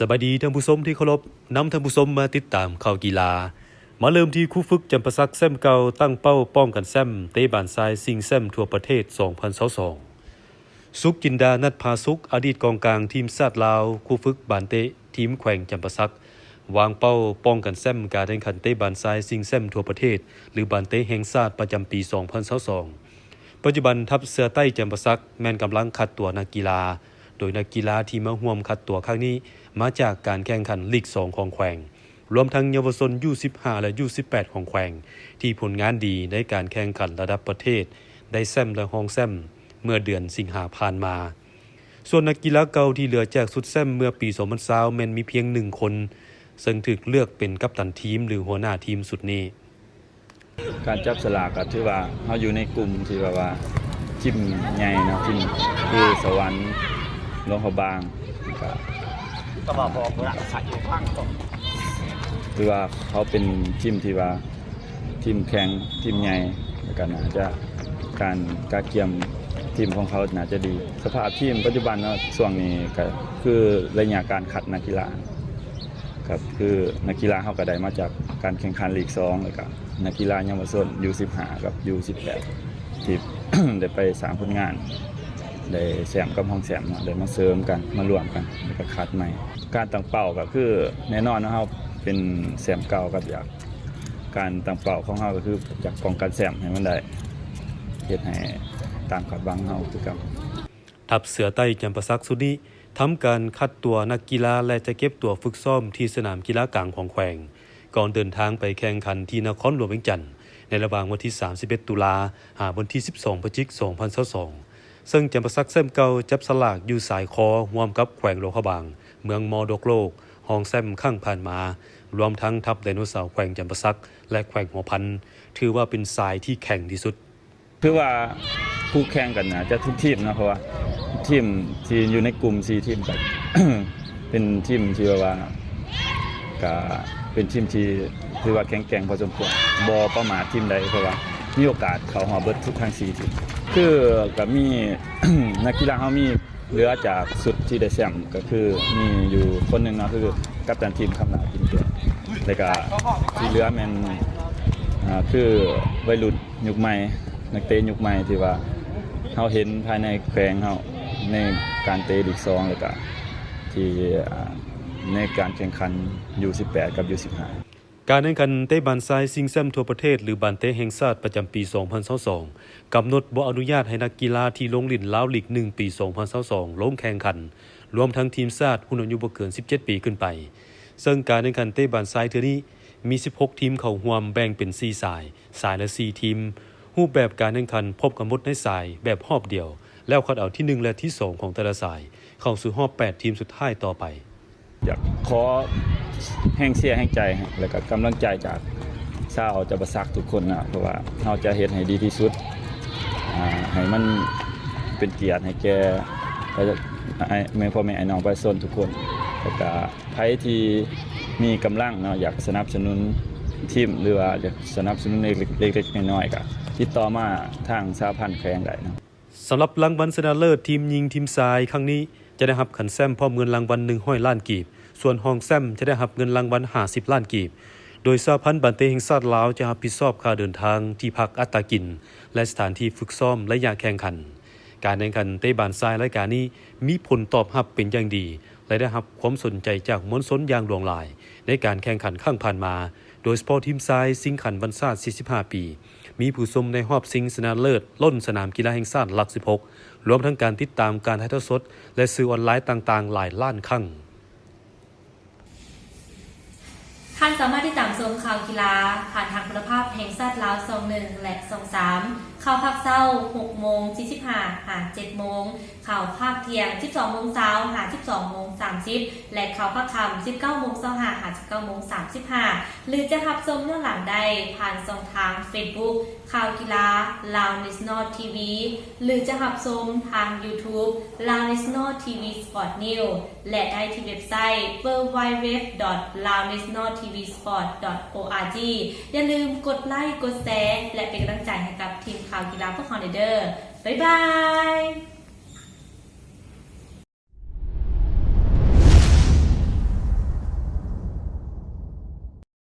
ສະບາຍດີທ່ານຜູ້ຊົມທີ່ເຄົາລົບ, ນຳທ່ານຜູ້ຊົມມາຕິດຕາມຂ່າວກິລາ. ມາເລີ່ມທີ່ຄູຝຶກຈຳປາສັກແຊ້ມເກົ່າ ຕັ້ງເປົ້າປ້ອງກັນແຊ້ມເຕະບານຊາຍຊິງແຊ້ມທົ່ວປະເທດສອງພັນຊາວສອງ. ສຸກ ຈິນດາ ນັດພາສຸກ, ອະດີດກອງກາງທີມຊາດລາວ, ຄູຝຶກບານເຕະທີມແຂວງຈຳປາສັກ, ວາງເປົ້າປ້ອງກັນແຊ້ມການແຂ່ງຂັນເຕະບານຊາຍຊິງແຊ້ມທົ່ວປະເທດ ຫຼື ບານເຕະແຫ່ງຊາດປະຈຳປີສອງພັນຊາວສອງ. ປັດຈຸບັນທັບເສືອໃຕ້ຈຳປາສັກແມ່ນກຳລັງຄັດຕົວນັກກິລາ, ໂດຍນັກກິລາທີ່ມາຮ່ວມຄັດຕົວຄັ້ງນີ້ມາຈາກການແຂ່ງຂັນລີກສອງຂອງແຂວງ, ລວມທັງເຍົາວະຊົນ ຢູສິບຫ້າ ແລະ ຢູສິບແປດ ຂອງແຂວງ ທີ່ຜົນງານດີໃນການແຂ່ງຂັນລະດັບປະເທດ, ໄດ້ແຊ້ມ ແລະ ຮອງແຊ້ມເມື່ອເດືອນສິງຫາຜ່ານມາ. ສ່ວນນັກກິລາເກົ່າທີ່ເຫຼືອຈາກຊຸດແຊ້ມເມື່ອປີສອງພັນຊາວ ແມ່ນມີພຽງໜຶ່ງຄົນ, ເຊິ່ງຖືກເລືອກເປັນກັບຕັນທີມ ຫຼື ຫົວໜ້າທີມຊຸດນີ້. ການຈັບສະຫຼາກກໍຖືວ່າເຮົາຢູ່ໃນກຸ່ມທີ່ແບບວ່າທີມໃຫຍ່ເນາະ, ທີມຄືສະຫວັນ, ຫຼວງພະບາງ, ກໍ ຖືວ່າເຂົາເປັນທີມທີ່ວ່າທີມແຂງ, ທີມໃຫຍ່, ແລ້ວກໍໜ້າຈະ ການກະກຽມທີມຂອງເຂົາໜ້າຈະດີ. ສະພາບທີມປັດຈຸບັນເນາະ, ຊ່ວງນີ້ກໍຄືໄລຍະການຄັດນັກກິລາ ກໍຄືນັກກິລາເຮົາກໍໄດ້ມາຈາກການແຂ່ງຂັນລີກສອງ ແລ້ວກໍນັກກິລາເຍົາວະຊົນ ຢູສິບຫ້າ ກັບ ຢູສິບແປດ ທີ່ ໄດ້ໄປສ້າງຜົນງານ, ໄດ້ແຊ້ມກັບຮອງແຊ້ມເນາະ, ໄດ້ມາເສີມກັນ, ມາລວມກັນ ແລ້ວກໍຄັດໃໝ່. ການຕັ້ງເປົ້າກໍຄືແນ່ນອນເນາະ, ເຮົາເປັນແຊ້ມເກົ່າ, ກໍຢາກ ການຕັ້ງເປົ້າຂອງເຮົາກໍຄືຢາກປ້ອງກັນແຊ້ມໃຫ້ມັນໄດ້, ເຮັດໃຫ້ຕາມຄາດຫວັງເຮົາຄືເກົ່າ. ທັບເສືອໃຕ້ຈຳປາສັກຊຸດນີ້ທຳການຄັດຕົວນັກກິລາ ແລະ ຈະເກັບຕົວຝຶກຊ້ອມທີ່ສະໜາມກິລາກາງຂອງແຂວງ, ກ່ອນເດີນທາງໄປແຂ່ງຂັນທີ່ນະຄອນຫຼວງວຽງຈັນ ໃນລະຫວ່າງວັນທີສາມສິບເອັດ ຕຸລາ ຫາວັນທີສິບສອງ ພະຈິກ ສອງພັນຊາວສອງ. ເຊິ່ງຈຳປາສັກແຊ້ມເກົ່າຈັບສະຫຼາກຢູ່ສາຍຄໍຮ່ວມກັບແຂວງຫຼວງພະບາງ, ເມືອງມໍດົກໂລກ, ຮອງແຊ້ມຄັ້ງຜ່ານມາ, ລວມທັງທັບໄດໂນເສົາແຂວງຈຳປາສັກ ແລະ ແຂວງຫົວພັນ, ຖືວ່າເປັນສາຍທີ່ແຂງທີ່ສຸດ. ຖືວ່າຄູ່ແຂ່ງກັນໜ້າຈະທຸກທີມເນາະ, ເພາະວ່າທີມທີ່ຢູ່ໃນກຸ່ມສີ່ທີມກໍ ເປັນທີມທີ່ແບບວ່າ ກະເປັນທີມທີ່ຖືວ່າແຂງແກ່ງພໍສົມຄວນ, ບໍ່ປະໝາດທີມໃດ, ເພາະວ່າມີໂອກາດເຂົ້າຮອບເບິດທຸກທັງສີ່ທີມ. ຄືກະມີ ນັກກິລາເຮົາມີເຫຼືອຈາກຊຸດທີ່ໄດ້ແຊ້ມ ກໍຄືມີຢູ່ຄົນໜຶ່ງເນາະ, ຄືກັບຕັນທີມ ຄຳຫຼ້າ ກິນແກ້ວ, ແລ້ວກະທີ່ເຫຼືອແມ່ນ ອ່າ ຄືໄວລຸ້ນ ຍຸກໃໝ່, ນັກເຕະຍຸກໃໝ່ທີ່ວ່າເຮົາເຫັນພາຍໃນແຂວງເຮົາໃນການເຕະລີກສອງ ແລ້ວກະທີ່ ອ່າ ໃນການແຂ່ງຂັນ ຢູສິບແປດ ກັບ ຢູສິບຫ້າ. ການແຂ່ງຂັນເຕະບານຊາຍຊິງແຊ້ມທົ່ວປະເທດ ຫຼື ບານເຕະແຫ່ງຊາດປະຈຳປີສອງພັນຊາວສອງ ກຳນົດບໍ່ອະນຸຍາດໃຫ້ນັກກິລາທີ່ລົງຫຼິ້ນລາວລີກໜຶ່ງປີສອງພັນຊາວສອງ ລົງແຂ່ງຂັນ, ລວມທັງທີມຊາດຮຸ່ນອາຍຸບໍ່ເກີນສິບເຈັດປີຂຶ້ນໄປ. ເຊິ່ງການແຂ່ງຂັນເຕະບານຊາຍເທື່ອນີ້ ມີສິບຫົກທີມເຂົ້າຮ່ວມ, ແບ່ງເປັນສີ່ສາຍ, ສາຍລະສີ່ທີມ. ຮູບແບບການແຂ່ງຂັນພົບກັນໝົດໃນສາຍແບບຮອບດຽວ, ແລ້ວຄັດເອົາທີໜຶ່ງ ແລະ ທີສອງຂອງແຕ່ລະສາຍ ເຂົ້າສູ່ຮອບແປດທີມສຸດທ້າຍຕໍ່ໄປ. ຢາກຂໍແຮງເຊຍແຮງໃຈ ແລ້ວກໍກຳລັງໃຈຈາກຊາວຈຳປາສັກທຸກຄົນນະ, ເພາະວ່າເຮົາຈະເຮັດໃຫ້ດີທີ່ສຸດ, ອ່າ ໃຫ້ມັນເປັນກຽດໃຫ້ແກ່ ແມ່ ພໍ່ແມ່ອ້າຍນ້ອງປະຊາຊົນທຸກຄົນ, ແລ້ວກໍ ໃຜທີ່ມີກຳລັງເນາະ ຢາກສະໜັບສະໜູນທີມ ຫຼືວ່າຢາກສະໜັບສະໜູນເລັກໆ ເລັກໆ ນ້ອຍໆ ກໍຕິດຕໍ່ມາທາງສະຫະພັນແຂວງໄດ້ເນາະ. ສຳລັບລາງວັນຊະນະເລີດທີມຍິງທີມຊາຍຄັ້ງນີ້ ຈະໄດ້ຮັບຂັນແຊ້ມພ້ອມເງິນລາງວັນໜຶ່ງຮ້ອຍລ້ານກີບ, ສ່ວນຮອງແຊ້ມຈະໄດ້ຮັບເງິນລາງວັນຫ້າສິບລ້ານກີບ, ໂດຍສະຫະພັນບານເຕະແຫ່ງຊາດລາວຈະຮັບຜິດຊອບຄ່າເດີນທາງ, ທີ່ພັກ, ອັດຕາກິນ ແລະ ສະຖານທີ່ຝຶກຊ້ອມໄລຍະແຂ່ງຂັນ. ການແຂ່ງຂັນເຕະບານຊາຍລາຍການນີ້ມີຜົນຕອບຮັບເປັນຢ່າງດີ ແລະ ໄດ້ຮັບຄວາມສົນໃຈຈາກມວນຊົນຢ່າງຫຼວງຫຼາຍໃນການແຂ່ງຂັນຄັ້ງຜ່ານມາ, ໂດຍສະເພາະທີມຊາຍຊິງຂັນວັນຊາດສີ່ສິບຫ້າປີ ມີຜູ້ຊົມໃນຮອບຊິງຊະນະເລີດລົ້ນສະໜາມກິລາແຫ່ງຊາດຫຼັກສິບຫົກ ລວມທັງການຕິດຕາມການຖ່າຍທອດສົດ ແລະ ສື່ອອນລາຍຕ່າງໆຫຼາຍລ້ານຄັ້ງ. ທ່ານສາມາດຕິດຕາມຊົມຂ່າວກິລາຜ່ານທາງໂທລະພາບແຫ່ງຊາດລາວຊ່ອງໜຶ່ງ ແລະ ຊ່ອງສາມ, ຂ່າວພາກເຊົ້າຫົກໂມງສີ່ສິບຫ້າຫາເຈັດໂມງ, ຂ່າວພາກທ່ຽງສິບສອງໂມງຊາວຫາສິບສອງໂມງສາມສິບ ແລະ ຂ່າວພາກຄ່ຳສິບເກົ້າໂມງຊາວຫ້າຫາສິບເກົ້າໂມງສາມສິບຫ້າ ຫຼື ຈະຮັບຊົມຍ້ອນຫຼັງໄດ້ຜ່ານຊ່ອງທາງເຟສບຸກ ຂ່າວກິລາ Loudness North ທີ ວີ ຫຼື ຈະຮັບຊົມທາງ YouTube Loudness North ທີ ວີ Sport News ແລະ ໄດ້ທີ່ເວັບໄຊ www.loudnessnorthtvsport.org. ຢ່າລືມກົດໄລ, ກົດແຊ ແລະ ເປັນກຳລັງໃຈໃຫ້ກັບທີມຂ່າວກິລາພວກເຮົາແດ່ເດີ. ບາຍບາຍ.